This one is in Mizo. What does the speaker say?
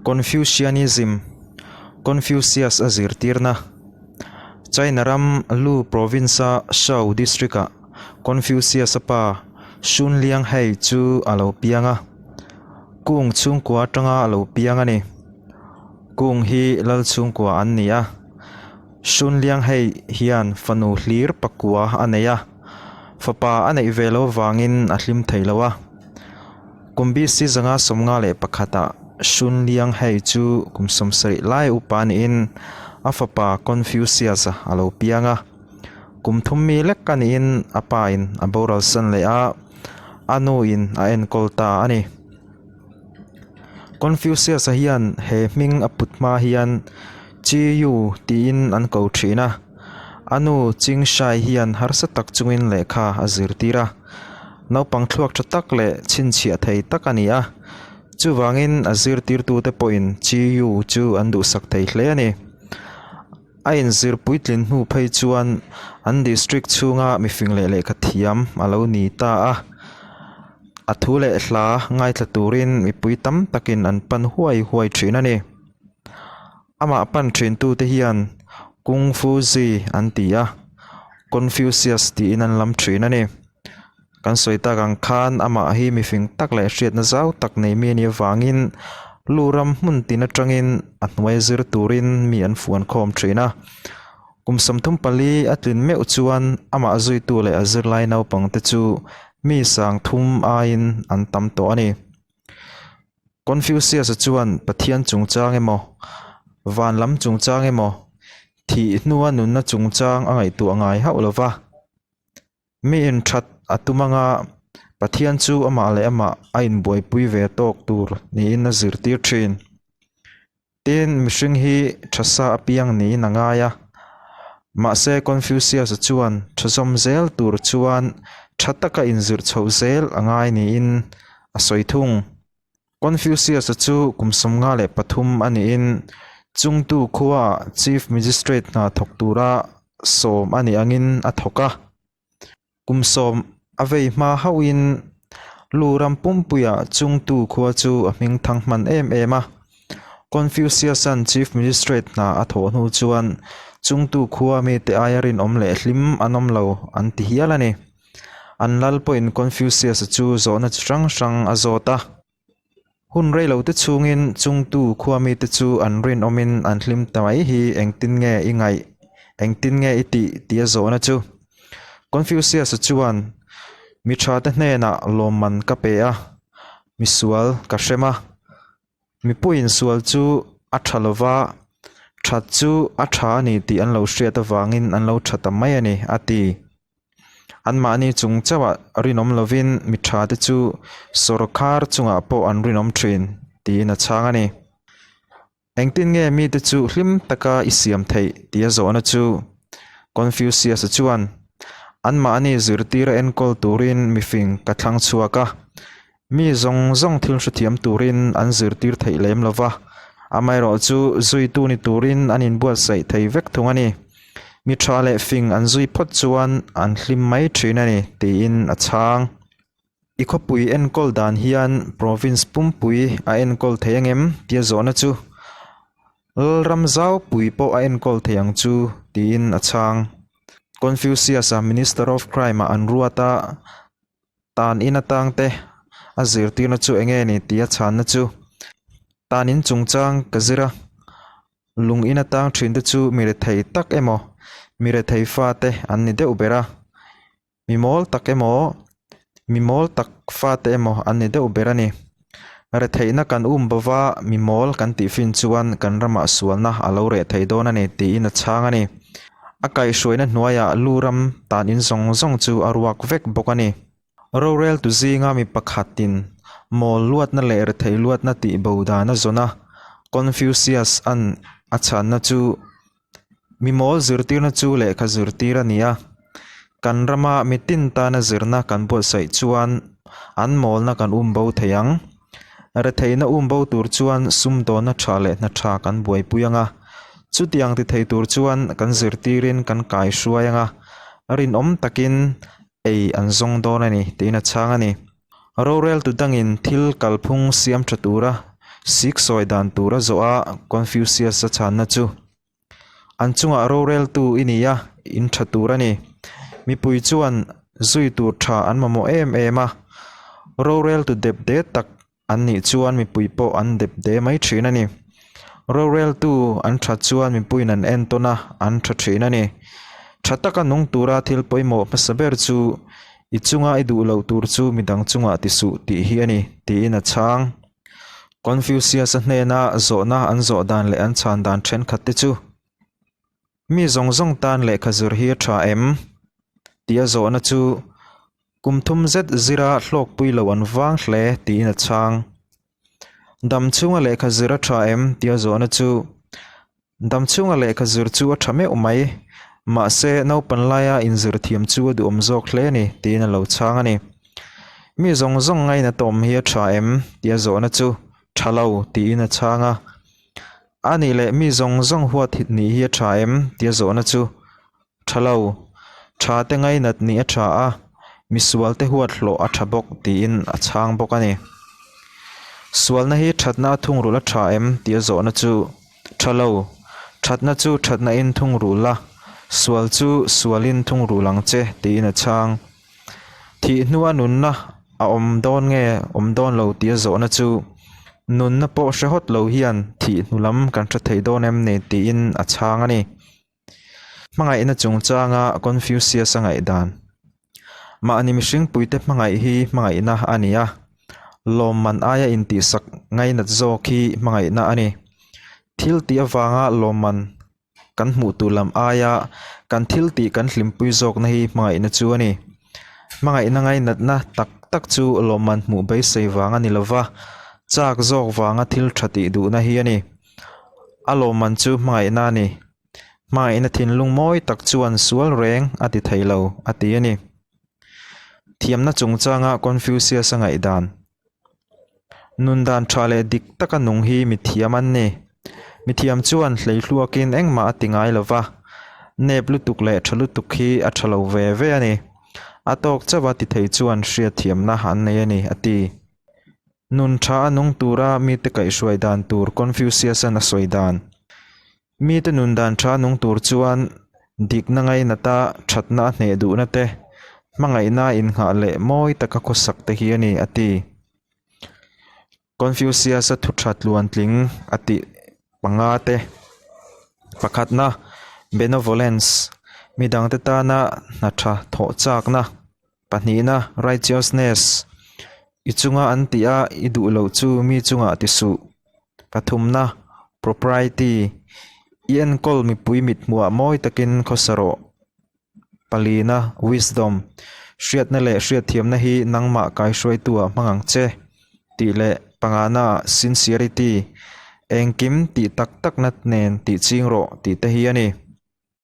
Confucianism, Confucius a zirtirna, China ram Lu province-a Shou district-ah Confucius-a pa Shun Liang Hei chu a lo piang a, Kung chhungkua atanga a lo piang a ni. Kung hi lal chhungkua an ni a, Shun Liang Hei hian fanu hlir pakua a nei a, fapa a neih ve lo avangin a hlim thei lo a. Kum BC 551 ah Shun Liang Hei chu kum 70 lai upa niin a fapa Confucius-a a lo piang a. Kum thum mi lek a niin a pa in a boral san leh a, a nu in a enkawl ta a ni. Confucius-a hian he hming a put hma hian Chi Yu tiin an ko thin a, a nu Ching Shai hian harsa tak chungin lehkha a zirtir a. Naupang thluak tha tak leh chhinchhiah thei tak a ni a, chuvangin a zirtirtute pawhin Chi Yu chu an duhsak thei hle a ni. A inzir puitlin hnu phei chuan an district chhunga mifing leh lehkha thiam a lo ni ta a, a thu leh hla ngaithla turin mipui tam takin an pan huai huai thin a ni. Amah pan thintute hian Kung Fu Zi an ti a, Confucius tiin an lam thin a ni. Kan sawi tak ang khan amah hi mifing tak leh hriatna zau tak nei mi a nih avangin lu ram hmun tin atangin a hnuai zir turin mi an fuan khawm thin a. Kum 34 a tlin meuh chuan amah zuitu leh a zirlai naupang te chu mi sang thum aiin an tam tawh a ni. Confucius-a chuan Pathian chungchang emaw, van lam chungchang emaw, thih hnua nunna chungchang a ngaihtuah ngai hauh lo va. Mi inthat a tum anga Pathian chu amah leh amah a inbuaipui ve tawk tur niin a zirtir thin. Tin, mihring hi tha sa apiang niin a ngai a. Mahse, Confucius-a chuan tha zawm zel tur chuan tha taka inzirh chhoh zel a ngai niin a sawi thung. Confucius-a chu kum 53 a niin Chungtu khuaah Chief Magistrate hna thawk tura sawm a nih angin a thawk a. Kum sawm a vei hma hauhin Lu ram pumpuiah Chungtu khua chu a hming thang hman em em a. Confucius-a'n Chief Magistrate hna a thawh hnu chuan Chungtu khua mite aia rinawm leh hlim an awm lo an ti hial a ni. An lal pawhin Confucius-a chu zawhna chi hrang hrang a zawt a. Hun rei lo te chhungin chungtu khua mite chu an rinawmin an hlim ta mai hi engtin nge i ngaih, engtin nge i tih tih a zawhna chu. Confucius-a chuan, Mi tha te hnenah lawmman ka pe a, misual ka hrem a. Mipuiin sual chu a tha lo va, that chu a tha a ni tih an lo hriat avangin an lo tha ta mai a ni, a ti. Anmahni chung chauhah rinawm lovin mi tha te chu sawrkhar chungah pawh an rinawm thin, tiin a chhang a ni. Engtin nge mite chu hlim taka i siam theih tih a zawhna chu Confucius-a chuan, Anmahni zirtira enkawl turin mifing ka thlang chhuak a, mi zawng zawng thil hrethiam turin an zirtir theih lem lo va, amaherawhchu zuitu ni turin an inbuatsaih thei vek thung a ni. Mi tha leh fing an zui phawt chuan an hlim mai thin a ni, tiin a chhang. I khawpui enkawl dan hian province pumpui a enkawl thei angem tia zawhna chu Lalram zaupui pawh a enkawl thei ang chu tiin a chhang. Confucius-a Minister of Crime-ah an ruat a, tan in atang te a zirtirna chu enge ni tia chhanna chu tan in chungchang ka zir a, lung in atang thin te chu mi rethei tak emaw mi rethei fate an ni deuh ber a. Mi mawl tak emaw, mi mawl tak fate emaw an ni deuh ber a ni. Retheihna kan um bo va, mi mawl kan tih fin chuan kan ramah sualna a lo reh thei dawn a ni tiin a chhang a ni. A kaihhruaina hnuaiah lu ram tan in zawng zawng chu a ruak vek bawk a ni. Roreltu zinga mi pakhatin mawl luatna leh retheih luatna tih bo dan a zawn a, Confucius-a'n a chhanna chu Mi mawl zirtirna chu lehkha zirtir a ni a, kan rama mitin tana zirna kan buatsaih chuan an mawlna kan um bo thei ang. Retheihna um bo tur chuan sumdawnna tha leh hna tha kan buaipui ang a, chutiang ti thei tur chuan kan zirtirin kan kaihruai ang a, rinawm takin ei an zawng dawn a ni tiin a chhang a ni. Roreltu dangin thil kalphung siam tha tura Siksawi dan tur a zawh a, Confucius-a chhanna chu, An chungah roreltu i ni a, in tha tur a ni. Mipui chuan zui tur tha an mamawh em em a, roreltu dep de tak an nih chuan mipui pawh an dep de mai thin a ni. Roreltu an that chuan mipuiin an entawn a, an tha thin a ni. Tha taka nung tura thil pawimawh hmasa ber chu i chunga i duh loh tur chu midang chungah ti suh tih hi a ni, tiin a chhang. Confucius-a hnena zawhna an zawh dan leh an chhan dan thenkhat te chu, Mi zawng zawng tan lehkha zir hi a tha em? Tia zawhna chu kum thum zet zira hlawkpui lo an vang hle tiin a chhang. Dam chhunga lehkha zir a tha em? Tia zawhna chu Dam chhunga lehkha zir chu a tha meuh mai, mahse naupan laia inzir thiam chu a duhawm zawk hle a ni tiin a lo chhang a ni. Mi zawng zawng ngaina tawm hi a tha em? Tia zawhna chu tha lo tiin a chhang a. A nih leh mi zawng zawng huat nih hi a tha em? Tia zawhna chu tha lo. Tha te ngainat nih a tha a, misual te huat hlawh a tha bawk tiin a chhang bawk a ni. Sualna hi thatna a thungrulh a tha em? Tia zawhna chu tha lo. Thatna chu thatna in thungrul a, sual chu sualin thungrul ang che tiin a chhang. Thih hnua nunna a awm dawn nge awm dawn lo tia zawhna chu nunna pawh hre hawt lo hian thih hnu lam kan hre thei dawn em ni tiin a chhang a ni. Hmangaihna chungchanga Confucius-a ngaihdan. Mahni mihring puite hmangaih hi hmangaihna a ni a, lawmman aia intihsak ngainat zawk hi hmangaihna a ni. Thil tih avanga lawmman Kan hmuh tur lam aia kan thil tih kan hlimpui zawkna hi hmangaihna chu a ni. Hmangaihna ngainatna tak tak chu lawmman hmuh beisei vang a ni lova, chak zawk vanga thil tha tih duhna hi a ni. A lawmman chu hmangaihna a ni. Hmangaihna thinlung mawi tak chuan sual reng a ti thei lo, a ti a ni. Thiamna chungchanga Confucius-a ngaihdan. Nun dan tha leh dik taka nung hi mithiam an ni. Mithiam chuan hleihluakin engmah a ti ngai lo va, nep lutuk leh tha lutuk hi a tha lo ve ve a ni. A tawk chauh a ti thei chuan hriatthiamna an nei a ni, a ti. Nun tha a nung tura mite kaihhruai dan tur Confucius-an a sawi dan. Mite nun dan tha nung tur chuan dikna ngainata thatna a hneh duhna te, hmangaihna innghah leh mawi taka khawsak te hi a ni, a ti. Confucius-a thu tha tluantling a tih panga te, pakhatna, benevolence, midangte tana hna tha thawh chakna, pahnihna, righteousness, i chunga an tih a i duh loh chu mi chungah ti suh. Pathumna, Propriety, I enkawl mipui mithmuhah mawi takin khawsa rawh. Palina, Wisdom, Hriatna leh hriatthiamna hi nangmah kaihruaituah hmang ang che. Tih leh pangana, Sincerity, Engkim tih tak takna nen tih ching rawh tih te hi a ni.